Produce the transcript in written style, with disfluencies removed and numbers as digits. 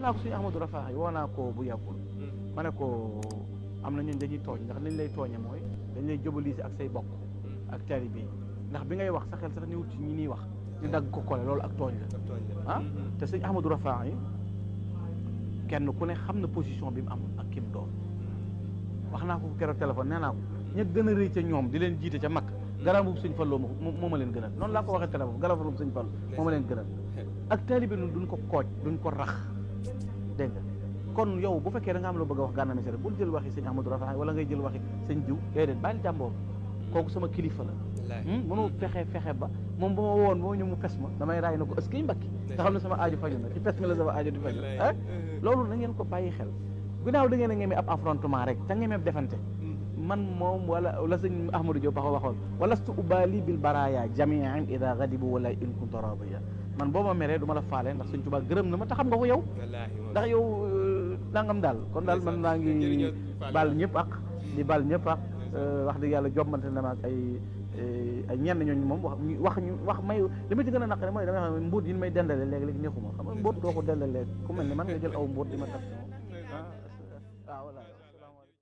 naa ko suñu Ahmadou Rafahi woo naa ko bu yàggul ma ne ko am na ñun dañuy tooñ ndax liñ lay tooñe mooy dañ lay jobaliser ak say bokk ak taalibe yi ndax bi ngay wax sa xel sax ni wut ci ñi ñuy wax ñu dagg ko kole loolu ak tooñ la ah te sëñ Ahmadou Rafahi kenn ku ne xam na position bi mu am ak kim doon wax naa ko keroog téléphone nee naa ko ña gën a rëy ca ñoom di leen jiite ca mag garam boobu sëñ Fallu moo ma leen gënal noonu laa ko waxee téléphone garam boobu sëñ Fallu moo ma leen gënal ak taalibe nun duñ ko kooj duñ ko rax dégg nga kon yow bu fekkee da nga am loo bëgg a wax Gana Messere bul jël waxi sëñ Ahmadou Rafahi wala ngay jël waxi sëñ diw déedéet bàyyil jàmboor kooku sama kilifa la mënoo fexe ba moom ba ma woon moo ñëw mu pes ma damay raay na ko est-ce que mbakki nga xam ne sama aajo faju na ci pes mi la sama aajo di faju ah loolu na ngeen ko bàyyi xel ginnaaw da ngeen a ngeme ab affrontement rek te ngemeeb defante man moom wala sëñ Ahmadou Diop waxoon walastu ubali bil baraya jamian ida gadibu wala in kunta radiya man boo ma meree du ma la faale ndax sëñ Tuubaa gërëm na ma te xam nga ko yow ndax yow nangam daal kon daal man maa ngi baal ñëpp ak di baal ñëpp ak wax dëgg yàlla jombante na ma ak ay ñenn ñooñu moom wax may li ma ci gën a naqare mooy damay xam ne mbuut yi may dendale léegi neexuma xam nga mbuut doo ko dendale ku mel ni man nga jël aw mbuut di ma tax waaw voilà